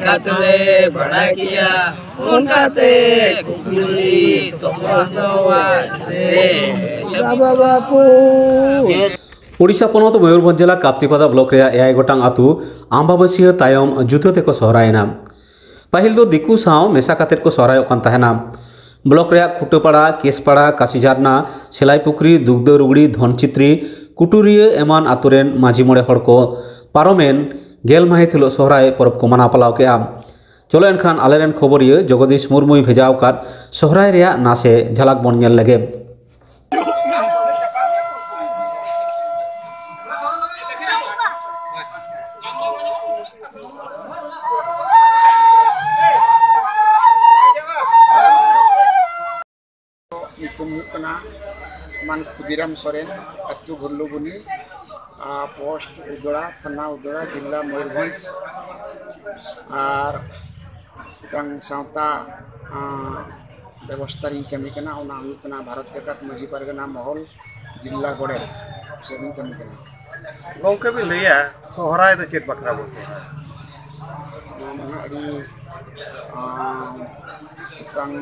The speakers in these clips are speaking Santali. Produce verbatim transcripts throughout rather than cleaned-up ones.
ᱠᱟᱛᱮᱞᱮ ᱵᱟᱲᱟᱭ ᱠᱮᱭᱟ, ᱚᱱᱠᱟᱛᱮ ᱠᱩᱠᱞᱤ ᱛᱚᱯᱟᱥ ᱱᱚᱣᱟ ᱨᱮ᱾ ᱵᱟᱵᱟ ᱵᱟᱯᱩ᱾ ᱳᱰᱤᱥᱟ ᱯᱚᱱᱚᱛ ᱢᱚᱭᱩᱨᱵᱷᱚᱸᱡᱽ ᱡᱮᱞᱟ ᱠᱟᱯᱛᱤᱯᱟᱫᱟ ᱵᱞᱚᱠ ᱨᱮᱭᱟᱜ ᱮᱭᱟᱭ ᱜᱚᱴᱟᱝ ᱟᱹᱛᱩ ᱟᱢᱵᱟᱵᱟᱹᱥᱭᱟᱹ ᱛᱟᱭᱚᱢ ᱡᱩᱫᱟᱹ ᱛᱮᱠᱚ ᱥᱚᱦᱨᱟᱭᱮᱱᱟ᱾ ᱯᱟᱹᱦᱤᱞ ᱫᱚ ᱫᱤᱠᱩ ᱥᱟᱶ ᱢᱮᱥᱟ ᱠᱟᱛᱮᱫ ᱠᱚ ᱥᱚᱦᱨᱟᱭᱚᱜ ᱠᱟᱱ ᱛᱟᱦᱮᱱᱟ᱾ ᱵᱞᱚᱠ ᱨᱮᱭᱟᱜ ᱠᱷᱩᱴᱟᱹᱯᱟᱲᱟ, ᱠᱮᱥᱯᱟᱲᱟ, ᱠᱟᱥᱤᱡᱷᱟᱨᱱᱟ, ᱥᱮᱞᱟᱭᱯᱩᱠᱷᱨᱤ, ᱫᱩᱜᱽᱫᱟᱹ ᱨᱩᱜᱽᱲᱤ, ᱫᱷᱚᱱᱪᱤᱛᱨᱤ, ᱠᱩᱴᱩᱨᱤᱭᱟᱹ ᱮᱢᱟᱱ ᱟᱛᱳ ᱨᱮᱱ ᱢᱟᱹᱡᱷᱤ ᱢᱚᱬᱮ ᱦᱚᱲ ᱠᱚ ᱯᱟᱨᱚᱢᱮᱱ ᱜᱮᱞ ᱢᱟᱹᱦᱤᱛ ᱦᱤᱞᱳᱜ ᱥᱚᱦᱨᱟᱭ ᱯᱚᱨᱚᱵᱽ ᱠᱚ ᱢᱟᱱᱟᱣ ᱯᱟᱞᱟᱣ ᱠᱮᱫᱼᱟ᱾ ᱪᱚᱞᱚ ᱮᱱᱠᱷᱟᱱ ᱟᱞᱮᱨᱮᱱ ᱠᱷᱚᱵᱚᱨᱤᱭᱟᱹ ᱡᱚᱜᱚᱫᱤᱥ ᱢᱩᱨᱢᱩᱭ ᱵᱷᱮᱡᱟ ᱟᱠᱟᱫ ᱥᱚᱦᱨᱟᱭ ᱨᱮᱭᱟᱜ ᱱᱟᱥᱮ ᱡᱷᱟᱞᱟᱠ ᱵᱚᱱ ᱧᱮᱞ ᱞᱮᱜᱮ᱾ ᱧᱩᱛᱩᱢ ᱦᱩᱭᱩᱜ ᱠᱟᱱᱟ ᱢᱟᱱ ᱠᱷᱩᱫᱤᱨᱟᱢ ᱥᱚᱨᱮᱱ, ᱟᱹᱛᱩ ᱜᱷᱩᱨᱞᱩᱵᱩᱱᱤ, ᱟᱨ ᱯᱳᱥᱴ ᱩᱫᱽᱲᱟ, ᱛᱷᱟᱱᱟ ᱩᱫᱽᱲᱟ, ᱡᱤᱞᱟ ᱢᱚᱭᱩᱨᱵᱷᱚᱸᱡᱽ᱾ ᱟᱨ ᱢᱤᱫᱴᱟᱝ ᱥᱟᱶᱛᱟ, ᱟᱸ, ᱵᱮᱵᱚᱥᱛᱷᱟ ᱨᱤᱧ ᱠᱟᱹᱢᱤ ᱠᱟᱱᱟ, ᱚᱱᱟ ᱦᱩᱭᱩᱜ ᱠᱟᱱᱟ ᱵᱷᱟᱨᱚᱛ ᱡᱟᱠᱟᱛ ᱢᱟᱹᱡᱷᱤ ᱯᱟᱨᱜᱟᱱᱟ ᱢᱚᱦᱚᱞ ᱡᱤᱞᱟ ᱜᱚᱰᱮᱛ ᱥᱮᱫ ᱤᱧ ᱠᱟᱹᱢᱤ ᱠᱟᱱᱟ᱾ ᱜᱚᱢᱠᱮ ᱵᱤᱱ ᱞᱟᱹᱭᱟ, ᱥᱚᱦᱨᱟᱭ ᱫᱚ ᱪᱮᱫ ᱵᱟᱠᱷᱨᱟ ᱵᱚ ᱥᱚᱦᱨᱟᱭ? ᱱᱚᱣᱟ ᱢᱟ ᱱᱟᱦᱟᱜ ᱟᱹᱰᱤ, ᱟᱸ, ᱢᱤᱫᱴᱟᱝ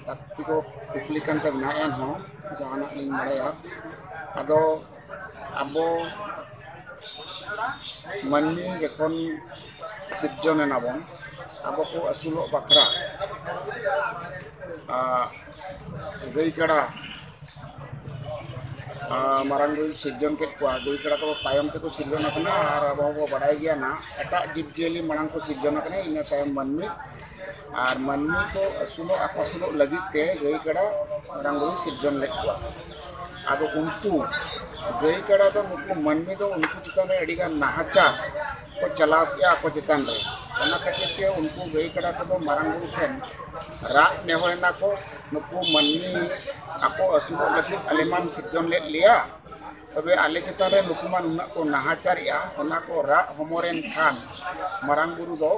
ᱛᱟᱠᱛᱤᱠ ᱠᱩᱠᱞᱤ ᱠᱟᱱ ᱛᱟᱵᱤᱱᱟ, ᱮᱱᱦᱚᱸ ᱡᱟᱦᱟᱱᱟᱜ ᱞᱤᱧ ᱵᱟᱲᱟᱭᱟ᱾ ᱟᱫᱚ ᱟᱵᱚ ᱢᱟᱹᱱᱢᱤ ᱡᱚᱠᱷᱚᱱ ᱥᱤᱨᱡᱚᱱ ᱮᱱᱟᱵᱚᱱ, ᱟᱵᱚ ᱠᱚ ᱟᱹᱥᱩᱞᱚᱜ ᱵᱟᱠᱷᱨᱟ, ᱟ, ᱜᱟᱹᱭ ᱠᱟᱰᱟ, ᱟ, ᱢᱟᱨᱟᱝ ᱵᱩᱨᱩᱭ ᱥᱤᱨᱡᱚᱱ ᱠᱮᱫ ᱠᱚᱣᱟ᱾ ᱜᱟᱹᱭ ᱠᱟᱰᱟ ᱠᱚ ᱛᱟᱭᱚᱢ ᱛᱮᱠᱚ ᱥᱤᱨᱡᱚᱱ ᱟᱠᱟᱱᱟ, ᱟᱨ ᱟᱵᱚ ᱦᱚᱸᱵᱚ ᱵᱟᱰᱟᱭ ᱜᱮᱭᱟ ᱱᱟᱜ, ᱮᱴᱟᱜ ᱡᱤᱵᱽᱼᱡᱤᱭᱟᱹᱞᱤ ᱢᱟᱲᱟᱝ ᱠᱚ ᱥᱤᱨᱡᱚᱱ ᱟᱠᱟᱱᱟ, ᱤᱱᱟᱹ ᱛᱟᱭᱚᱢ ᱢᱟᱹᱱᱢᱤ᱾ ᱟᱨ ᱢᱟᱹᱱᱢᱤ ᱠᱚ ᱟᱹᱥᱩᱞᱚᱜ ᱟᱯᱟᱥᱩᱞᱚᱜ ᱞᱟᱹᱜᱤᱫ ᱛᱮ ᱜᱟᱹᱭ ᱠᱟᱰᱟ ᱢᱟᱨᱟᱝ ᱵᱩᱨᱩᱭ ᱥᱤᱨᱡᱚᱱ ᱞᱮᱫ ᱠᱚᱣᱟ᱾ ᱟᱫᱚ ᱩᱱᱠᱩ ᱜᱟᱹᱭ ᱠᱟᱰᱟ ᱫᱚ ᱱᱩᱠᱩ ᱢᱟᱹᱱᱢᱤ ᱫᱚ ᱩᱱᱠᱩ ᱪᱮᱛᱟᱱ ᱨᱮ ᱟᱹᱰᱤᱜᱟᱱ ᱱᱟᱦᱟᱪᱟᱨ ᱠᱚ ᱪᱟᱞᱟᱣ ᱠᱮᱜᱼᱟ ᱟᱠᱚ ᱪᱮᱛᱟᱱ ᱨᱮ᱾ ᱚᱱᱟ ᱠᱷᱟᱹᱛᱤᱨ ᱛᱮ ᱩᱱᱠᱩ ᱜᱟᱹᱭ ᱠᱟᱰᱟ ᱠᱚᱫᱚ ᱢᱟᱨᱟᱝ ᱵᱩᱨᱩ ᱴᱷᱮᱱ ᱨᱟᱜ ᱱᱮᱦᱚᱨ ᱮᱱᱟ ᱠᱚ, ᱱᱩᱠᱩ ᱢᱟᱹᱱᱢᱤ ᱟᱠᱚ ᱟᱹᱥᱩᱞᱚᱜ ᱞᱟᱹᱜᱤᱫ ᱟᱞᱮ ᱢᱟᱢ ᱥᱤᱨᱡᱚᱱ ᱞᱮᱫ ᱞᱮᱭᱟ, ᱛᱚᱵᱮ ᱟᱞᱮ ᱪᱮᱛᱟᱱ ᱨᱮ ᱱᱩᱠᱩ ᱢᱟ ᱱᱩᱱᱟᱹᱜ ᱠᱚ ᱱᱟᱦᱟᱪᱟᱨᱮᱜᱼᱟ, ᱚᱱᱟ ᱠᱚ ᱨᱟᱜ ᱦᱚᱢᱚᱨᱮᱱ ᱠᱷᱟᱱ ᱢᱟᱨᱟᱝ ᱵᱩᱨᱩ ᱫᱚ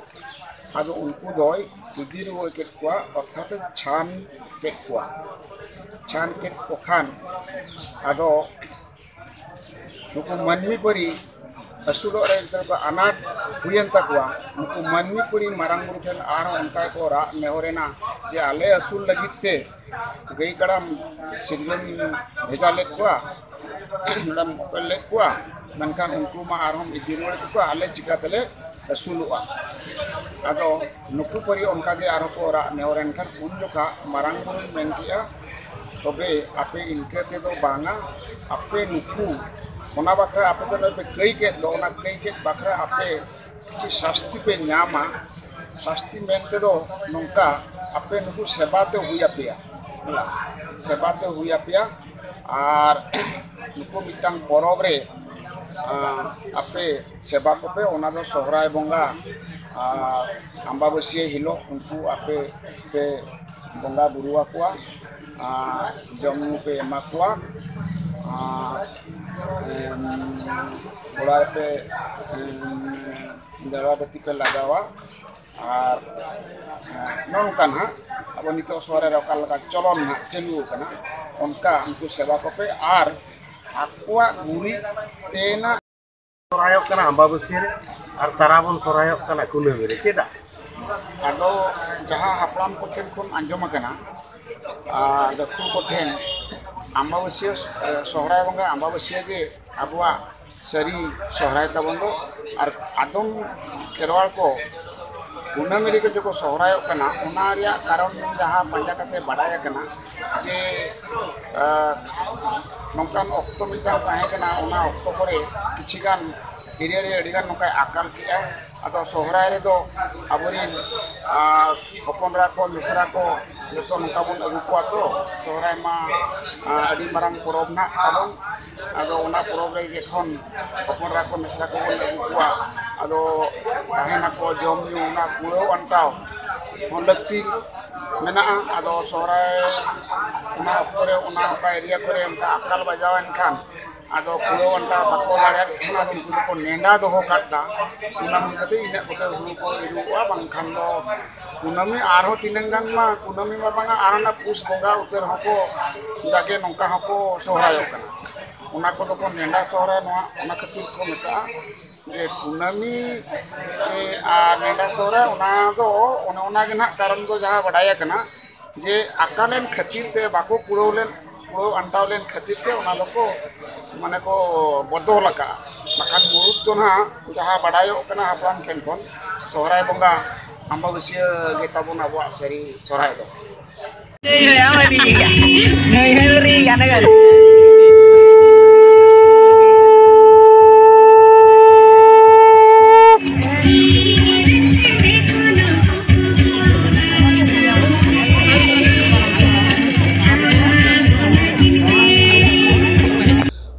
ᱟᱫᱚ ᱩᱱᱠᱩ ᱫᱚᱭ ᱤᱫᱤ ᱨᱩᱣᱟᱹᱲ ᱠᱮᱫ ᱠᱚᱣᱟ, ᱚᱨᱛᱷᱟᱛ ᱮ ᱪᱷᱟᱱ ᱠᱮᱫ ᱠᱚᱣᱟ᱾ ᱪᱷᱟᱱ ᱠᱮᱫ ᱠᱚ ᱠᱷᱟᱱ ᱟᱫᱚ ᱱᱩᱠᱩ ᱢᱟᱹᱱᱢᱤ ᱯᱟᱹᱨᱤ ᱟᱹᱥᱩᱞᱚᱜ ᱨᱮ ᱡᱚᱛᱚ ᱠᱚ ᱟᱱᱟᱴ ᱦᱩᱭᱮᱱ ᱛᱟᱠᱚᱣᱟ, ᱱᱩᱠᱩ ᱢᱟᱹᱱᱢᱤ ᱯᱩᱨᱤ ᱢᱟᱨᱟᱝ ᱵᱩᱨᱩ ᱴᱷᱮᱱ ᱟᱨᱦᱚᱸ ᱚᱱᱠᱟ ᱜᱮᱠᱚ ᱨᱟᱜ ᱱᱮᱦᱚᱨᱮᱱᱟ ᱡᱮ ᱟᱞᱮ ᱟᱹᱥᱩᱞ ᱞᱟᱹᱜᱤᱫ ᱛᱮ ᱜᱟᱹᱭ ᱠᱟᱰᱟᱢ ᱥᱤᱨᱡᱚᱱ ᱵᱷᱮᱡᱟ ᱞᱮᱫ ᱠᱚᱣᱟ, ᱱᱚᱰᱮᱢ ᱚᱯᱮᱞ ᱞᱮᱫ ᱠᱚᱣᱟ, ᱢᱮᱱᱠᱷᱟᱱ ᱩᱱᱠᱩ ᱢᱟ ᱟᱨᱦᱚᱸᱢ ᱤᱫᱤ ᱨᱩᱣᱟᱹᱲ ᱠᱚᱣᱟ, ᱟᱞᱮ ᱪᱤᱠᱟ ᱛᱮᱞᱮ ᱟᱹᱥᱩᱞᱚᱜᱼᱟ? ᱟᱫᱚ ᱱᱩᱠᱩ ᱯᱟᱹᱨᱤ ᱚᱱᱠᱟ ᱜᱮ ᱟᱨᱦᱚᱸ ᱠᱚ ᱨᱟᱜ ᱱᱮᱦᱚᱨᱮᱱ ᱠᱷᱟᱱ ᱩᱱ ᱡᱚᱠᱷᱟ ᱢᱟᱨᱟᱝ ᱵᱩᱨᱩᱭ ᱢᱮᱱ ᱠᱮᱜᱼᱟ, ᱛᱚᱵᱮ ᱟᱯᱮ ᱤᱱᱠᱟᱹ ᱛᱮᱫᱚ ᱵᱟᱝᱟ, ᱟᱯᱮ ᱱᱩᱠᱩ ᱚᱱᱟ ᱵᱟᱠᱷᱨᱟ ᱟᱯᱮ ᱯᱮ ᱱᱚᱜᱼᱚᱭ ᱯᱮ ᱠᱟᱹᱭ ᱠᱮᱫ ᱫᱚ, ᱚᱱᱟ ᱠᱟᱹᱭ ᱠᱮᱫ ᱵᱟᱠᱷᱨᱟ ᱟᱯᱮ ᱠᱤᱪᱷᱩ ᱥᱟᱥᱛᱤ ᱯᱮ ᱧᱟᱢᱟ᱾ ᱥᱟᱥᱛᱤ ᱢᱮᱱ ᱛᱮᱫᱚ ᱱᱚᱝᱠᱟ, ᱟᱯᱮ ᱱᱩᱠᱩ ᱥᱮᱵᱟ ᱛᱮ ᱦᱩᱭ ᱟᱯᱮᱭᱟ, ᱦᱮᱸ, ᱥᱮᱵᱟ ᱛᱮ ᱦᱩᱭ ᱟᱯᱮᱭᱟ᱾ ᱟᱨ ᱱᱩᱠᱩ ᱢᱤᱫᱴᱟᱝ ᱯᱚᱨᱚᱵᱽ ᱨᱮ, ᱟᱸ, ᱟᱯᱮ ᱥᱮᱵᱟ ᱠᱚᱯᱮ, ᱚᱱᱟ ᱫᱚ ᱥᱚᱦᱨᱟᱭ ᱵᱚᱸᱜᱟ, ᱟᱨ ᱟᱢᱵᱟᱵᱟᱹᱥᱭᱟᱹ ᱦᱤᱞᱳᱜ ᱩᱱᱠᱩ ᱟᱯᱮ ᱯᱮ ᱵᱚᱸᱜᱟ ᱵᱩᱨᱩ ᱟᱠᱚᱣᱟ, ᱟᱨ ᱡᱚᱢ ᱧᱩ ᱯᱮ ᱮᱢᱟ ᱠᱚᱣᱟ, ᱟᱨ, ᱮᱢ, ᱚᱲᱟᱜ ᱨᱮᱯᱮ, ᱮᱢ, ᱡᱟᱣᱨᱟ ᱵᱟᱹᱛᱤ ᱯᱮ ᱞᱟᱜᱟᱣᱟ᱾ ᱟᱨ, ᱮᱸ, ᱱᱚᱜᱼᱚ ᱱᱚᱝᱠᱟ ᱱᱟᱦᱟᱜ ᱟᱵᱚ ᱱᱤᱛᱚᱜ ᱥᱚᱦᱨᱟᱭ ᱨᱮ ᱚᱠᱟ ᱞᱮᱠᱟ ᱪᱚᱞᱚᱱ ᱱᱟᱦᱟᱜ ᱪᱟᱹᱞᱩ ᱟᱠᱟᱱᱟ, ᱚᱱᱠᱟ ᱩᱱᱠᱩ ᱥᱮᱵᱟ ᱠᱚᱯᱮ ᱟᱨ ᱟᱠᱚᱣᱟᱜ ᱜᱩᱨᱤᱡ ᱛᱮᱱᱟᱜ᱾ ᱥᱚᱦᱨᱟᱭᱚᱜ ᱠᱟᱱᱟ ᱟᱢᱵᱟᱵᱟᱹᱥᱭᱟᱹ ᱨᱮ, ᱟᱨ ᱛᱟᱨᱟ ᱵᱚᱱ ᱥᱚᱦᱨᱟᱭᱚᱜ ᱠᱟᱱᱟ ᱠᱩᱱᱟᱹᱢᱤ ᱨᱮ, ᱪᱮᱫᱟᱜ? ᱟᱫᱚ ᱡᱟᱦᱟᱸ ᱦᱟᱯᱲᱟᱢ ᱠᱚᱴᱷᱮᱱ ᱠᱷᱚᱱ ᱟᱸᱡᱚᱢ ᱟᱠᱟᱱᱟ, ᱟᱨ ᱜᱟᱹᱠᱷᱩᱲ ᱠᱚᱴᱷᱮᱱ, ᱟᱢᱵᱟᱵᱟᱹᱥᱭᱟᱹ, ᱮ, ᱥᱚᱦᱨᱟᱭ ᱵᱚᱸᱜᱟ ᱟᱢᱵᱟᱵᱟᱹᱥᱭᱟᱹ ᱜᱮ ᱟᱵᱚᱣᱟᱜ ᱥᱟᱹᱨᱤ ᱥᱚᱦᱨᱟᱭ ᱛᱟᱵᱚᱱ ᱫᱚ᱾ ᱟᱨ ᱟᱫᱚᱢ ᱠᱷᱮᱨᱣᱟᱲ ᱠᱚ ᱠᱩᱱᱟᱹᱢᱤ ᱨᱮᱜᱮ ᱡᱚᱠᱚ ᱥᱚᱦᱨᱟᱭᱚᱜ ᱠᱟᱱᱟ, ᱚᱱᱟ ᱨᱮᱭᱟᱜ ᱠᱟᱨᱚᱱ ᱡᱟᱦᱟᱸ ᱯᱟᱸᱡᱟ ᱠᱟᱛᱮ ᱵᱟᱰᱟᱭ ᱟᱠᱟᱱᱟ ᱡᱮ, ᱟᱸ, ᱱᱚᱝᱠᱟᱱ ᱚᱠᱛᱚ ᱢᱤᱫᱴᱟᱝ ᱛᱟᱦᱮᱸ ᱠᱟᱱᱟ, ᱚᱱᱟ ᱚᱠᱛᱚ ᱠᱚᱨᱮ ᱠᱤᱪᱷᱤ ᱜᱟᱱ area ᱨᱮ ᱟᱹᱰᱤ ᱜᱟᱱ ᱱᱚᱝᱠᱟᱭ ᱟᱠᱟᱞ ᱠᱮᱜᱼᱟ᱾ ᱟᱫᱚ ᱥᱚᱦᱨᱟᱭ ᱨᱮᱫᱚ ᱟᱵᱚᱨᱮᱱ, ᱟᱸ, ᱦᱚᱯᱚᱱ ᱮᱨᱟ ᱠᱚ, ᱢᱤᱥᱨᱟ ᱠᱚ, ᱡᱚᱛᱚ ᱱᱚᱝᱠᱟ ᱵᱚᱱ ᱟᱹᱜᱩ ᱠᱚᱣᱟ ᱛᱚ᱾ ᱥᱚᱦᱨᱟᱭ ᱢᱟ, ᱟᱸ, ᱟᱹᱰᱤ ᱢᱟᱨᱟᱝ ᱯᱚᱨᱚᱵᱽ ᱱᱟᱦᱟᱜ ᱛᱟᱵᱚᱱ᱾ ᱟᱫᱚ ᱚᱱᱟ ᱯᱚᱨᱚᱵᱽ ᱨᱮ ᱡᱚᱠᱷᱚᱱ ᱦᱚᱯᱚᱱ ᱮᱨᱟ ᱠᱚ, ᱢᱤᱥᱨᱟ ᱠᱚᱵᱚᱱ ᱟᱹᱜᱩ ᱠᱚᱣᱟ, ᱟᱫᱚ ᱛᱟᱦᱮᱱᱟᱠᱚ, ᱡᱚᱢ ᱧᱩ, ᱚᱱᱟ ᱠᱩᱲᱟᱹᱣ ᱟᱱᱴᱟᱣ ᱦᱚᱸ ᱞᱟᱹᱠᱛᱤ ᱢᱮᱱᱟᱜᱼᱟ᱾ ᱟᱫᱚ ᱥᱚᱦᱨᱟᱭ ᱚᱱᱟ ᱚᱠᱛᱚ ᱨᱮ ᱚᱱᱟ ᱚᱱᱠᱟ area ᱠᱚᱨᱮ ᱚᱱᱠᱟ ᱟᱠᱟᱞ ᱵᱟᱡᱟᱣ ᱮᱱ ᱠᱷᱟᱱ, ᱟᱫᱚ ᱠᱩᱲᱟᱹᱣ ᱟᱱᱴᱟᱣ ᱵᱟᱠᱚ ᱫᱟᱲᱮᱭᱟᱜ ᱠᱷᱟᱱ, ᱟᱫᱚ ᱩᱱᱠᱩ ᱫᱚᱠᱚ ᱱᱮᱰᱟ ᱫᱚᱦᱚ ᱠᱟᱫ ᱫᱟ᱾ ᱠᱩᱱᱟᱹᱢᱤ ᱠᱟᱛᱮ ᱤᱱᱟᱹᱜ ᱠᱚᱛᱮ ᱦᱩᱲᱩ ᱠᱚ ᱤᱨᱚᱜᱼᱟ, ᱵᱟᱝᱠᱷᱟᱱ ᱫᱚ ᱠᱩᱱᱟᱹᱢᱤ ᱟᱨᱦᱚᱸ ᱛᱤᱱᱟᱹᱝ ᱜᱟᱱ ᱢᱟ, ᱠᱩᱱᱟᱹᱢᱤ ᱢᱟ ᱵᱟᱝᱟ, ᱟᱨ ᱚᱱᱟ ᱯᱩᱥ ᱵᱚᱸᱜᱟ ᱩᱛᱟᱹᱨ ᱦᱚᱸᱠᱚ ᱡᱟᱜᱮ ᱱᱚᱝᱠᱟ ᱦᱚᱸᱠᱚ ᱥᱚᱦᱨᱟᱭᱚᱜ ᱠᱟᱱᱟ᱾ ᱚᱱᱟ ᱠᱚᱫᱚ ᱠᱚ ᱱᱮᱰᱟ ᱥᱚᱦᱨᱟᱭ, ᱱᱚᱣᱟ ᱚᱱᱟ ᱠᱷᱟᱹᱛᱤᱨ ᱠᱚ ᱢᱮᱛᱟᱜᱼᱟ ᱡᱮ ᱠᱩᱱᱟᱹᱢᱤ, ᱮ, ᱟᱨ ᱱᱮᱰᱟ ᱥᱚᱦᱨᱟᱭ᱾ ᱚᱱᱟ ᱫᱚ ᱚᱱᱮ ᱚᱱᱟ ᱜᱮ ᱱᱟᱦᱟᱜ ᱠᱟᱨᱚᱱ ᱫᱚ ᱡᱟᱦᱟᱸ ᱵᱟᱰᱟᱭ ᱟᱠᱟᱱᱟ ᱡᱮ ᱟᱠᱟᱞᱮᱱ ᱠᱷᱟᱹᱛᱤᱨ ᱛᱮ, ᱵᱟᱠᱚ ᱠᱩᱲᱟᱹᱣ ᱞᱮᱱ, ᱠᱩᱲᱟᱹᱣ ᱟᱱᱴᱟᱣ ᱞᱮᱱ ᱠᱷᱟᱹᱛᱤᱨ ᱛᱮ ᱚᱱᱟ ᱫᱚᱠᱚ, ᱢᱟᱱᱮ, ᱠᱚ ᱵᱚᱫᱚᱞ ᱟᱠᱟᱜᱼᱟ᱾ ᱵᱟᱠᱷᱟᱱ ᱢᱩᱲᱩᱫ ᱫᱚ ᱱᱟᱦᱟᱜ ᱡᱟᱦᱟᱸ ᱵᱟᱰᱟᱭᱚᱜ ᱠᱟᱱᱟ ᱦᱟᱯᱲᱟᱢ ᱴᱷᱮᱱ ᱠᱷᱚᱱ, ᱥᱚᱦᱨᱟᱭ ᱵᱚᱸᱜᱟ ᱟᱢᱵᱟᱵᱟᱹᱥᱭᱟᱹ ᱜᱮ ᱛᱟᱵᱚᱱ ᱟᱵᱚᱣᱟᱜ ᱥᱟᱹᱨᱤ ᱥᱚᱦᱨᱟᱭ ᱫᱚ᱾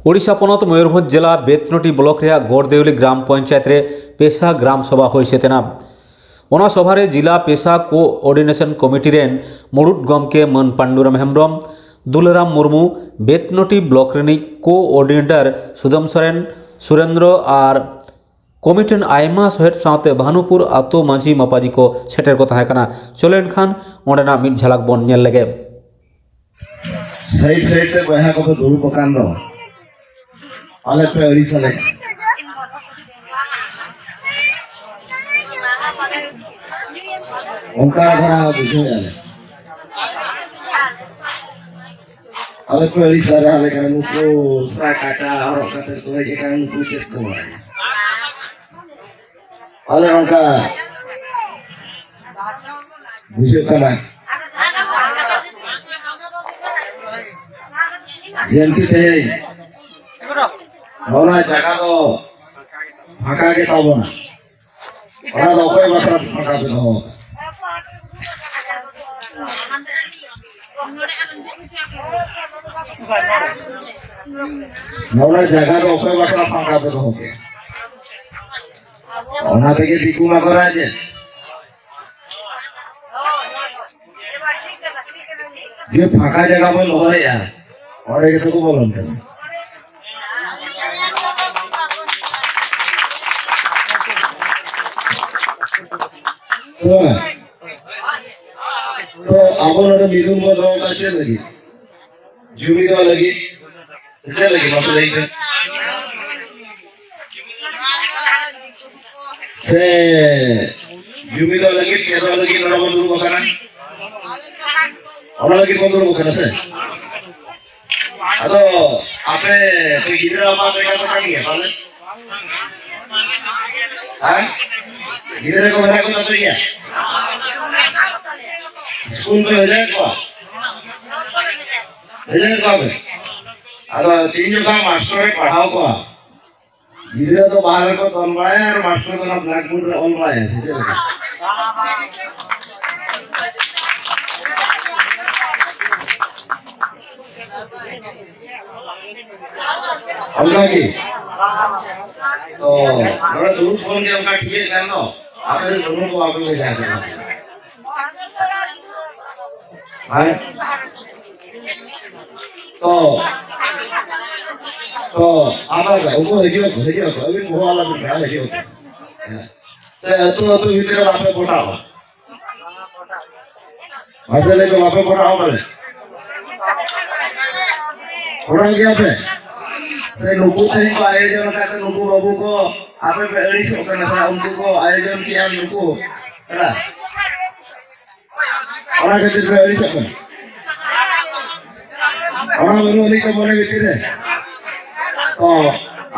ᱳᱰᱤᱥᱟ ᱯᱚᱱᱚᱛ ᱢᱚᱭᱩᱨᱵᱷᱚᱸᱡᱽ ᱡᱮᱞᱟ ᱵᱮᱛᱱᱚᱴᱤ ᱵᱞᱚᱠ ᱨᱮᱭᱟᱜ ᱜᱚᱲᱫᱮᱣᱞᱤ ᱜᱨᱟᱢ ᱯᱚᱧᱪᱟᱭᱮᱛ ᱨᱮ ᱯᱮᱥᱟ ᱜᱨᱟᱢ ᱥᱚᱵᱷᱟ ᱦᱩᱭ ᱥᱟᱹᱛ ᱮᱱᱟ᱾ ᱚᱱᱟ ᱥᱚᱵᱷᱟ ᱨᱮ ᱡᱤᱞᱟ ᱯᱮᱥᱟ ᱠᱳᱚᱨᱰᱤᱱᱮᱥᱚᱱ ᱠᱚᱢᱤᱴᱤ ᱨᱮᱱ ᱢᱩᱲᱩᱫ ᱜᱚᱢᱠᱮ ᱢᱟᱹᱱ ᱯᱟᱱᱰᱩᱨᱟᱢ ᱦᱮᱢᱵᱽᱨᱚᱢ, ᱫᱩᱞᱟᱨᱟᱢ ᱢᱩᱨᱢᱩ, ᱵᱮᱛᱱᱚᱴᱤ ᱵᱞᱚᱠ ᱨᱤᱱᱤᱡ ᱠᱳᱚᱨᱰᱤᱱᱮᱴᱚᱨ ᱥᱩᱫᱟᱢ ᱥᱚᱨᱮᱱ, ᱥᱩᱨᱮᱱᱫᱨᱚ ᱟᱨ ᱠᱚᱢᱤᱴᱤ ᱨᱮᱱ ᱟᱭᱢᱟ ᱥᱚᱦᱮᱫ ᱥᱟᱶᱛᱮ ᱵᱷᱟᱱᱩᱯᱩᱨ ᱟᱛᱳ ᱢᱟᱹᱡᱷᱤ ᱢᱟᱯᱟᱡᱤ ᱠᱚ ᱥᱮᱴᱮᱨ ᱠᱚ ᱛᱟᱦᱮᱸ ᱠᱟᱱᱟ᱾ ᱪᱚᱞᱚ ᱮᱱᱠᱷᱟᱱ ᱚᱸᱰᱮᱱᱟᱜ ᱢᱤᱫ ᱡᱷᱟᱞᱟᱠ ᱵᱚᱱ ᱧᱮᱞ ᱞᱮᱜᱮ᱾ ᱥᱟᱭᱤᱰ ᱥᱟᱭᱤᱰ ᱛᱮ ᱵᱚᱭᱦᱟ ᱠᱚᱯᱮ ᱫᱩᱲᱩᱵ ᱟᱠᱟᱱ ᱫᱚ, ᱟᱞᱮ ᱯᱮ ᱟᱹᱲᱤᱥ ᱟᱞᱮ ᱠᱟᱱᱟ᱾ ᱚᱱᱠᱟ ᱫᱷᱟᱨᱟ ᱵᱩᱡᱷᱟᱹᱣᱮᱫᱼᱟ ᱞᱮ᱾ ᱟᱞᱮ ᱯᱮ ᱟᱹᱲᱤᱥ ᱫᱷᱟᱨᱟ ᱟᱞᱮ ᱠᱟᱱᱟ, ᱱᱩᱠᱩ ᱥᱟᱭ ᱠᱟᱪᱟ ᱦᱚᱨᱚᱜ ᱠᱟᱛᱮ ᱠᱚ ᱦᱮᱡ ᱟᱠᱟᱱᱟ, ᱱᱩᱠᱩ ᱪᱮᱫ ᱠᱚ ᱵᱟᱲᱟᱭᱟ? ᱟᱞᱮ ᱚᱱᱠᱟ ᱵᱩᱡᱷᱟᱹᱜ ᱠᱟᱱᱟ᱾ ᱡᱮᱢᱛᱤ ᱛᱮᱦᱮᱧ ᱱᱚᱣᱟ ᱡᱟᱭᱜᱟ ᱫᱚ ᱯᱷᱟᱸᱠᱟ ᱜᱮ ᱛᱟᱵᱚᱱᱟ᱾ ᱚᱱᱟ ᱫᱚ ᱚᱠᱚᱭ ᱵᱟᱠᱷᱨᱟ ᱯᱷᱟᱸᱠᱟ ᱯᱮ ᱫᱚᱦᱚ ᱟᱠᱟᱫᱟ? ᱱᱚᱣᱟ ᱡᱟᱭᱜᱟ ᱫᱚ ᱚᱠᱚᱭ ᱵᱟᱠᱷᱨᱟ ᱯᱷᱟᱸᱠᱟ ᱯᱮ ᱫᱚᱦᱚ ᱠᱮᱫᱟ? ᱚᱱᱟ ᱛᱮᱜᱮ ᱫᱤᱠᱩ ᱢᱟᱠᱚ ᱨᱟᱡᱮᱫ᱾ ᱡᱮ ᱯᱷᱟᱸᱠᱟ ᱡᱟᱭᱜᱟ ᱵᱚᱱ ᱫᱚᱦᱚᱭᱮᱫᱼᱟ, ᱚᱸᱰᱮ ᱜᱮᱛᱚ ᱠᱚ ᱵᱚᱞᱚᱱ ᱠᱟᱱᱟ᱾ ᱛᱚ, ᱛᱚ ᱟᱵᱚ ᱱᱚᱰᱮ ᱢᱤᱫᱩᱱ ᱵᱚᱱ ᱫᱚᱦᱚ ᱠᱟᱜ ᱪᱮᱫ ᱞᱟᱹᱜᱤᱫ? ᱡᱩᱢᱤᱫᱚᱜ ᱞᱟᱹᱜᱤᱫ᱾ ᱪᱮᱫ ᱞᱟᱹᱜᱤᱫ ᱢᱟᱥᱮ ᱞᱟᱹᱭ ᱯᱮ? ᱥᱮ ᱡᱩᱢᱤᱫᱚᱜ ᱞᱟᱹᱜᱤᱫ, ᱪᱮᱫᱚᱜ ᱞᱟᱹᱜᱤᱫ ᱱᱚᱰᱮ ᱵᱚᱱ ᱫᱩᱲᱩᱵ ᱟᱠᱟᱱᱟ? ᱚᱱᱟ ᱞᱟᱹᱜᱤᱫ ᱵᱚᱱ ᱫᱩᱲᱩᱵ ᱟᱠᱟᱱᱟ ᱥᱮ? ᱟᱫᱚ ᱟᱯᱮ ᱯᱮ ᱜᱤᱫᱽᱨᱟᱹ ᱟᱯᱟᱛ ᱮᱸᱜᱟᱛ ᱟᱠᱟᱱ ᱜᱮᱭᱟ ᱯᱟᱞᱮ? ᱦᱮᱸ? ᱜᱤᱫᱽᱨᱟᱹ ᱠᱚ ᱢᱮᱱᱟᱜ ᱠᱚ ᱛᱟᱯᱮ ᱜᱮᱭᱟ? ᱥᱠᱩᱞ ᱯᱮ ᱵᱷᱮᱡᱟᱭᱮᱫ ᱠᱚᱣᱟ? ᱵᱷᱮᱡᱟᱭᱮᱫ ᱠᱚᱣᱟ ᱯᱮ? ᱟᱫᱚ ᱛᱤᱱ ᱡᱚᱠᱷᱟ ᱢᱟᱥᱴᱟᱨ ᱮ ᱯᱟᱲᱦᱟᱣ ᱠᱚᱣᱟ, ᱜᱤᱫᱽᱨᱟᱹ ᱫᱚ ᱵᱟᱦᱟ ᱨᱮᱠᱚ ᱫᱚᱱ ᱵᱟᱲᱟᱭᱟ ᱟᱨ ᱢᱟᱥᱴᱟᱨ ᱫᱚ ᱚᱱᱟ blackboard ᱨᱮ ᱚᱞ ᱵᱟᱲᱟᱭᱟ, ᱥᱮ ᱪᱮᱫ ᱞᱮᱠᱟ? ᱚᱱᱠᱟ ᱜᱮ? ᱛᱚ, ᱱᱚᱰᱮ ᱫᱩᱲᱩᱵ ᱠᱷᱚᱱ ᱜᱮ ᱚᱱᱠᱟ ᱴᱷᱤᱠᱟᱹᱜ ᱠᱟᱱ ᱫᱚ, ᱟᱯᱮ ᱨᱮᱱ ᱵᱟᱹᱱᱩᱜ ᱠᱚᱣᱟ, ᱟᱯᱮ ᱯᱮ ᱡᱟᱦᱟᱸ ᱠᱟᱱᱟ᱾ ᱦᱮᱸ? ᱛᱚ, ᱛᱚ, ᱟᱵᱟᱨ ᱩᱱᱠᱩ ᱦᱤᱡᱩᱜ ᱟᱠᱚ, ᱦᱤᱡᱩᱜ ᱟᱠᱚ, ᱟᱹᱵᱤᱱ ᱵᱚᱦᱚᱜ ᱟᱞᱚᱵᱤᱱ ᱯᱟᱲᱟᱜᱼᱟ, ᱦᱤᱡᱩᱜ ᱟᱠᱚ᱾ ᱦᱮᱸ᱾ ᱥᱮ ᱟᱹᱛᱩ, ᱟᱹᱛᱩ ᱵᱷᱤᱛᱨᱤ ᱨᱮ ᱵᱟᱯᱮ ᱯᱚᱴᱟᱣᱟ? ᱢᱟᱥᱮ ᱞᱟᱹᱭ ᱯᱮ, ᱵᱟᱯᱮ ᱯᱚᱴᱟᱣᱟ ᱯᱟᱞᱮ? ᱯᱚᱴᱟᱣ ᱜᱮᱭᱟ ᱯᱮ? ᱥᱮ ᱱᱩᱠᱩ ᱛᱮᱦᱮᱧ ᱠᱚ ᱟᱭᱳᱡᱚᱱ ᱟᱠᱟᱫ ᱛᱮ ᱱᱩᱠᱩ ᱵᱟᱹᱵᱩ ᱠᱚ ᱟᱯᱮ ᱯᱮ ᱟᱹᱲᱤᱥᱚᱜ ᱠᱟᱱᱟ, ᱥᱮ ᱩᱱᱠᱩ ᱠᱚ ᱟᱭᱳᱡᱚᱱ ᱠᱮᱭᱟ ᱱᱩᱠᱩ, ᱦᱮᱸ? ᱚᱱᱟ ᱠᱷᱟᱹᱛᱤᱨ ᱯᱮ ᱟᱹᱲᱤᱥᱚᱜ ᱠᱟᱱᱟ? ᱚᱱᱟ ᱵᱟᱹᱱᱩᱜ ᱟᱹᱱᱤᱡ ᱛᱟᱢ ᱢᱚᱱᱮ ᱵᱷᱤᱛᱤᱨ ᱨᱮ? ᱛᱚ,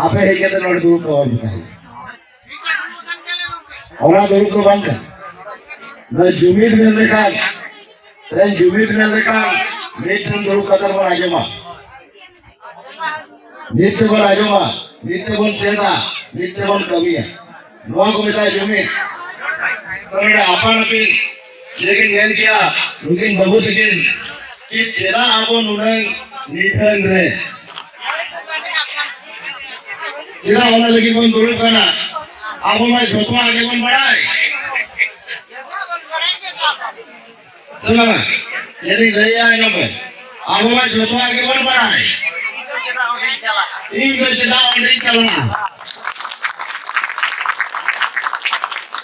ᱟᱯᱮ ᱦᱮᱡ ᱠᱟᱛᱮ ᱱᱚᱰᱮ ᱫᱩᱲᱩᱵ ᱛᱟᱵᱚᱱ ᱯᱮ ᱛᱟᱦᱮᱸ᱾ ᱚᱱᱟ ᱫᱩᱲᱩᱵ ᱫᱚ ᱵᱟᱝ ᱠᱟᱱᱟ᱾ ᱱᱚᱣᱟ ᱡᱩᱢᱤᱫ ᱢᱮᱱ ᱞᱮᱠᱷᱟᱱ, ᱛᱮᱦᱮᱧ ᱡᱩᱢᱤᱫ ᱢᱮᱱ ᱞᱮᱠᱷᱟᱱ ᱢᱤᱫ ᱴᱷᱮᱱ ᱫᱩᱲᱩᱵ ᱠᱟᱛᱮ ᱵᱚᱱ ᱟᱸᱡᱚᱢᱟ᱾ ᱢᱤᱫ ᱛᱮᱵᱚᱱ ᱟᱸᱡᱚᱢᱟ, ᱢᱤᱫ ᱛᱮᱵᱚᱱ ᱪᱮᱫᱟ, ᱢᱤᱫ ᱛᱮᱵᱚᱱ ᱠᱟᱹᱢᱤᱭᱟ᱾ ᱱᱚᱣᱟ ᱠᱚ ᱢᱮᱛᱟᱜᱼᱟ ᱡᱩᱢᱤᱫ᱾ ᱛᱚ ᱱᱚᱰᱮ ᱟᱯᱟᱱ ᱟᱹᱯᱤᱱ ᱡᱮᱠᱤᱱ ᱢᱮᱱ ᱠᱮᱭᱟ, ᱱᱩᱠᱤᱱ ᱵᱟᱹᱵᱩ ᱛᱟᱹᱠᱤᱱ, ᱠᱤ ᱪᱮᱫᱟᱜ ᱟᱵᱚ ᱱᱩᱱᱟᱹᱝ ᱱᱤᱫᱷᱟᱹᱱ ᱨᱮ? ᱪᱮᱫᱟᱜ ᱚᱱᱟ ᱞᱟᱹᱜᱤᱫ ᱵᱚᱱ ᱫᱩᱲᱩᱵ ᱠᱟᱱᱟ? ᱟᱵᱚ ᱢᱟ ᱡᱷᱚᱛᱚᱣᱟᱜ ᱜᱮᱵᱚᱱ ᱵᱟᱲᱟᱭ᱾ ᱥᱮ ᱵᱟᱝᱟ? ᱪᱮᱫ ᱤᱧ ᱞᱟᱹᱭᱟ, ᱟᱸᱡᱚᱢ ᱯᱮ᱾ ᱟᱵᱚ ᱢᱟ ᱡᱚᱛᱚᱣᱟᱜ ᱜᱮᱵᱚᱱ ᱵᱟᱲᱟᱭ᱾ ᱤᱧ ᱫᱚ ᱪᱮᱫᱟᱜ ᱚᱸᱰᱮᱧ ᱪᱟᱞᱟᱜᱼᱟ?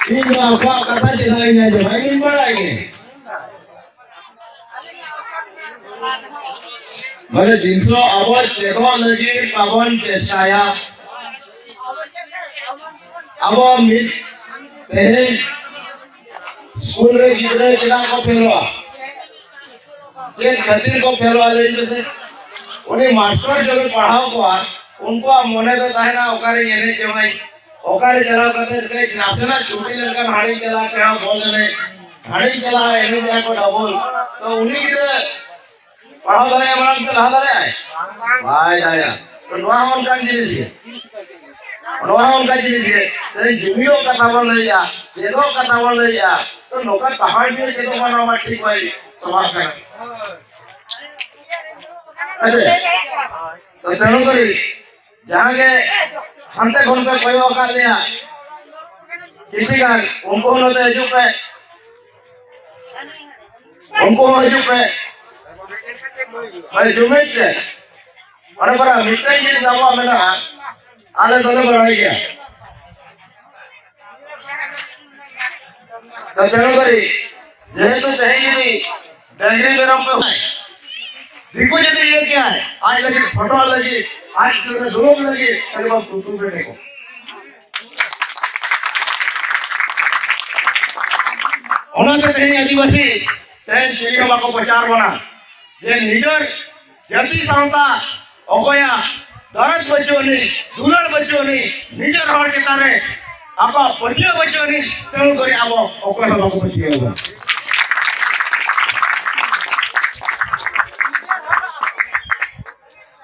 ᱤᱧ ᱫᱚ ᱟᱠᱚᱣᱟᱜ ᱠᱟᱛᱷᱟ ᱪᱮᱫᱟᱜ ᱤᱧ ᱟᱸᱡᱚᱢᱟ? ᱤᱧ ᱵᱟᱲᱟᱭ ᱜᱮ᱾ ᱢᱟᱱᱮ ᱡᱤᱱᱤᱥ ᱟᱵᱚ ᱪᱮᱫᱚᱜ ᱞᱟᱹᱜᱤᱫ ᱵᱟᱵᱚᱱ ᱪᱮᱥᱴᱟᱭᱟ᱾ ᱟᱵᱚ ᱢᱤᱫ ᱛᱮᱦᱮᱧ ᱥᱠᱩᱞ ᱨᱮ ᱜᱤᱫᱽᱨᱟᱹ ᱪᱮᱫᱟᱜ ᱠᱚ ᱯᱷᱮᱞᱚᱜᱼᱟ? ᱪᱮᱫ ᱠᱷᱟᱹᱛᱤᱨ ᱠᱚ ᱯᱷᱮᱞᱚᱜᱼᱟ ᱞᱟᱹᱭ ᱢᱮᱥᱮ? ᱩᱱᱤ ᱢᱟᱥᱴᱟᱨ ᱡᱚᱵᱮ ᱯᱟᱲᱦᱟᱣ ᱠᱚᱣᱟ, ᱩᱱᱠᱩᱣᱟᱜ ᱢᱚᱱᱮ ᱫᱚ ᱛᱟᱦᱮᱱᱟ ᱚᱠᱟᱨᱮᱧ ᱮᱱᱮᱡ ᱡᱚᱝᱟᱹᱧ, ᱚᱠᱟᱨᱮ ᱪᱟᱞᱟᱣ ᱠᱟᱛᱮ ᱠᱟᱹᱡ ᱱᱟᱥᱮᱱᱟᱜ ᱪᱷᱩᱴᱤ ᱞᱮᱱᱠᱷᱟᱱ ᱦᱟᱸᱰᱮᱧ ᱪᱟᱞᱟᱜᱼᱟ ᱠᱷᱮᱞᱟ ᱵᱚᱞ ᱮᱱᱮᱡ, ᱦᱟᱸᱰᱮᱧ ᱪᱟᱞᱟᱜᱼᱟ ᱮᱱᱮᱡ ᱟᱠᱚ ᱰᱟᱵᱚᱞ᱾ ᱛᱚ ᱩᱱᱤ ᱜᱤᱫᱽᱨᱟᱹ ᱯᱟᱲᱦᱟᱣ ᱫᱟᱲᱮᱭᱟᱜᱼᱟ ᱢᱟᱲᱟᱝ ᱥᱮ ᱞᱟᱦᱟ ᱫᱟᱲᱮᱭᱟᱜᱼᱟᱭ? ᱵᱟᱭ ᱫᱟᱲᱮᱭᱟᱜᱼᱟ᱾ ᱛᱚ ᱱᱚᱣᱟ ᱦᱚᱸ ᱚᱱᱠᱟᱱ ᱡᱤᱱᱤᱥ ᱜᱮ, ᱱᱚᱣᱟ ᱦᱚᱸ ᱚᱱᱠᱟᱱ ᱡᱤᱱᱤᱥ ᱜᱮ᱾ ᱛᱮᱦᱮᱧ ᱡᱩᱢᱤᱫᱚᱜ ᱠᱟᱛᱷᱟ ᱵᱚᱱ ᱞᱟᱹᱭᱮᱜᱼᱟ, ᱪᱮᱫᱚᱜ ᱠᱟᱛᱷᱟ ᱵᱚᱱ ᱞᱟᱹᱭᱮᱜᱼᱟ, ᱛᱚ ᱱᱚᱝᱠᱟ ᱛᱟᱦᱟᱲ ᱡᱩᱫᱤ ᱪᱮᱫᱚᱜ ᱢᱟ, ᱱᱚᱣᱟ ᱢᱟ ᱴᱷᱤᱠ ᱵᱟᱭ ᱥᱚᱵᱷᱟᱜ ᱠᱟᱱᱟ᱾ ᱦᱮᱸ ᱥᱮ? ᱛᱚ ᱛᱮᱱᱩ ᱠᱚᱨᱤ ᱡᱟᱦᱟᱸ ᱜᱮ ᱦᱟᱱᱛᱮ ᱠᱷᱚᱱ ᱯᱮ ᱠᱚᱭᱚᱜ ᱟᱠᱟᱫ ᱞᱮᱭᱟ, ᱠᱤᱪᱷᱤ ᱜᱟᱱ ᱩᱱᱠᱩ ᱦᱚᱸ ᱱᱚᱛᱮ ᱦᱤᱡᱩᱜ ᱯᱮ, ᱩᱱᱠᱩ ᱦᱚᱸ ᱦᱤᱡᱩᱜ ᱯᱮ᱾ ᱢᱟᱱᱮ ᱡᱩᱢᱤᱫ ᱪᱮᱫ? ᱚᱱᱮ ᱯᱟᱨᱟ ᱢᱤᱫᱴᱟᱝ ᱡᱤᱱᱤᱥ ᱟᱵᱚᱣᱟᱜ ᱢᱮᱱᱟᱜᱼᱟ, ᱟᱞᱮ ᱫᱚᱞᱮ ᱵᱟᱲᱟᱭ ᱜᱮᱭᱟ᱾ ᱛᱚ ᱛᱮᱱᱩ ᱠᱚᱨᱤ ᱡᱮᱦᱮᱛᱩ ᱛᱮᱦᱮᱧ ᱡᱩᱫᱤ ᱰᱟᱝᱨᱤ ᱢᱮᱨᱚᱢ ᱯᱮ ᱫᱤᱠᱩ ᱡᱩᱫᱤ ᱤᱭᱟᱹ ᱠᱮᱭᱟᱭ, ᱟᱡ ᱞᱟᱹᱜᱤᱫ ᱯᱷᱳᱴᱳ ᱞᱟᱹᱜᱤᱫ, ᱟᱡ ᱥᱩᱨ ᱨᱮ ᱫᱩᱲᱩᱵ ᱞᱟᱹᱜᱤᱫ, ᱟᱹᱰᱤ ᱵᱟᱝ ᱛᱩᱛᱩ ᱯᱮᱴᱮ ᱠᱚ᱾ ᱚᱱᱟᱛᱮ ᱛᱮᱦᱮᱧ ᱟᱹᱫᱤᱵᱟᱹᱥᱤ ᱛᱮᱦᱮᱧ ᱪᱤᱞᱤ ᱦᱚᱸ ᱵᱟᱠᱚ ᱯᱨᱚᱪᱟᱨ ᱵᱚᱱᱟ ᱡᱮ ᱱᱤᱡᱮᱨ ᱡᱟᱹᱛᱤ ᱥᱟᱶᱛᱟ ᱚᱠᱚᱭᱟᱜ ᱫᱚᱨᱚᱫ ᱵᱟᱹᱪᱩᱜ ᱟᱹᱱᱤᱡ, ᱫᱩᱞᱟᱹᱲ ᱵᱟᱹᱪᱩᱜ ᱟᱹᱱᱤᱡ, ᱱᱤᱡᱮᱨ ᱦᱚᱲ ᱪᱮᱛᱟᱱ ᱨᱮ ᱟᱠᱚᱣᱟᱜ ᱯᱟᱹᱛᱭᱟᱹᱣ ᱵᱟᱹᱪᱩᱜ ᱟᱹᱱᱤᱡ, ᱛᱮᱱᱩ ᱠᱚᱨᱤ ᱟᱵᱚ ᱚᱠᱚᱭ ᱦᱚᱸ ᱵᱟᱠᱚ ᱯᱟᱹᱛᱭᱟᱹᱣ ᱟᱵᱚᱱᱟ᱾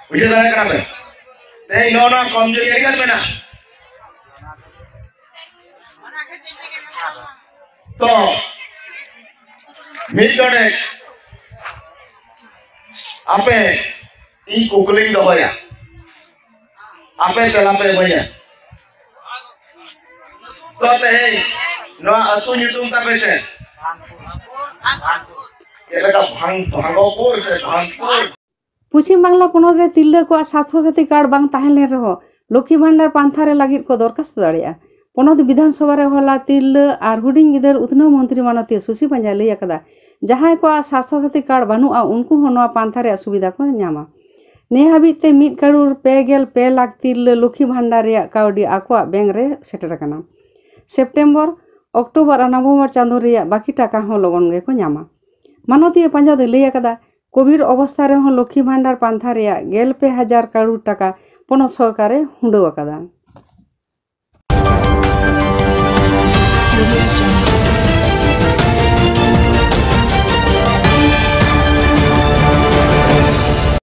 ᱵᱩᱡᱷᱟᱹᱣ ᱫᱟᱲᱮᱭᱟᱜ ᱠᱟᱱᱟ ᱯᱮ? ᱛᱮᱦᱮᱧ ᱱᱚᱜᱼᱚ ᱱᱚᱣᱟ ᱠᱚᱢᱡᱩᱨᱤ ᱟᱹᱰᱤ ᱜᱟᱱ ᱢᱮᱱᱟᱜᱼᱟ᱾ ᱛᱚ ᱢᱤᱫ ᱰᱚᱸᱰᱮ ᱟᱯᱮ ᱤᱧ ᱠᱩᱠᱞᱤᱧ ᱫᱚᱦᱚᱭᱟ, ᱟᱯᱮ ᱛᱮᱞᱟ ᱯᱮ ᱮᱢᱟᱹᱧᱟ᱾ ᱛᱚ ᱛᱮᱦᱮᱧ ᱱᱚᱣᱟ ᱟᱹᱛᱩ ᱧᱩᱛᱩᱢ ᱛᱟᱯᱮ ᱪᱮᱫ? ᱪᱮᱫ ᱞᱮᱠᱟ ᱵᱷᱟᱝ-, ᱵᱷᱟᱝᱜᱚᱯᱩᱨ ᱥᱮ ᱵᱷᱟᱝᱯᱩᱨ? ᱯᱚᱪᱷᱤᱢ ᱵᱟᱝᱞᱟ ᱯᱚᱱᱚᱛ ᱨᱮ ᱛᱤᱨᱞᱟᱹ ᱠᱚᱣᱟᱜ ᱥᱟᱥᱛᱷᱚ ᱥᱟᱛᱷᱤ ᱠᱟᱨᱰ ᱵᱟᱝ ᱛᱟᱦᱮᱸ ᱞᱮᱱ ᱨᱮᱦᱚᱸ ᱞᱚᱠᱠᱷᱤ ᱵᱷᱟᱱᱰᱟᱨ ᱯᱟᱱᱛᱷᱟ ᱨᱮ ᱞᱟᱹᱜᱤᱫ ᱠᱚ ᱫᱚᱨᱠᱷᱟᱥᱛᱚ ᱫᱟᱲᱮᱭᱟᱜᱼᱟ᱾ ᱯᱚᱱᱚᱛ ᱵᱤᱫᱷᱟᱱ ᱥᱚᱵᱷᱟ ᱨᱮ ᱦᱚᱞᱟ ᱛᱤᱨᱞᱟᱹ ᱟᱨ ᱦᱩᱰᱤᱧ ᱜᱤᱫᱟᱹᱨ ᱩᱛᱱᱟᱹᱣ ᱢᱚᱱᱛᱨᱤ ᱢᱟᱱᱚᱛᱤᱭᱟᱹ ᱥᱩᱥᱤ ᱯᱟᱸᱡᱟ ᱞᱟᱹᱭ ᱟᱠᱟᱫᱟ, ᱡᱟᱦᱟᱸᱭ ᱠᱚᱣᱟᱜ ᱥᱟᱥᱛᱷᱚ ᱥᱟᱛᱷᱤ ᱠᱟᱨᱰ ᱵᱟᱹᱱᱩᱜᱼᱟ, ᱩᱱᱠᱩ ᱦᱚᱸ ᱱᱚᱣᱟ ᱯᱟᱱᱛᱷᱟ ᱨᱮᱭᱟᱜ ᱥᱩᱵᱤᱫᱷᱟ ᱠᱚ ᱧᱟᱢᱟ᱾ ᱱᱮ ᱦᱟᱹᱵᱤᱡ ᱛᱮ ᱢᱤᱫ ᱠᱟᱨᱳᱲ ᱯᱮ ᱜᱮᱞ ᱯᱮ ᱞᱟᱠᱷ ᱛᱤᱨᱞᱟᱹ ᱞᱚᱠᱠᱷᱤ ᱵᱷᱟᱱᱰᱟᱨ ᱨᱮᱭᱟᱜ ᱠᱟᱹᱣᱰᱤ ᱟᱠᱚᱣᱟᱜ ᱵᱮᱝᱠ ᱨᱮ ᱥᱮᱴᱮᱨ ᱟᱠᱟᱱᱟ᱾ ᱥᱮᱯᱴᱮᱢᱵᱚᱨ, ᱚᱠᱴᱳᱵᱚᱨ ᱟᱨ ᱱᱚᱵᱷᱮᱢᱵᱚᱨ ᱪᱟᱸᱫᱳ ᱨᱮᱭᱟᱜ ᱵᱟᱹᱠᱤ ᱴᱟᱠᱟ ᱦᱚᱸ ᱞᱚᱜᱚᱱ ᱜᱮᱠᱚ ᱧᱟᱢᱟ᱾ ᱢᱟᱱᱚᱛᱤᱭᱟᱹ ᱯᱟᱸᱡᱟ ᱫᱚᱭ ᱞᱟᱹᱭ ᱟᱠᱟᱫᱟ, ᱠᱳᱵᱷᱤᱰ ᱚᱵᱚᱥᱛᱷᱟ ᱨᱮᱦᱚᱸ ᱞᱚᱠᱠᱷᱤ ᱵᱷᱟᱱᱰᱟᱨ ᱯᱟᱱᱛᱷᱟ ᱨᱮᱭᱟᱜ ᱜᱮᱞ ᱯᱮ ᱦᱟᱡᱟᱨ ᱠᱟᱨᱳᱲ ᱴᱟᱠᱟ ᱯᱚᱱᱚᱛ ᱥᱚᱨᱠᱟᱨᱮ ᱦᱩᱰᱟᱹᱣ ᱟᱠᱟᱫᱟ᱾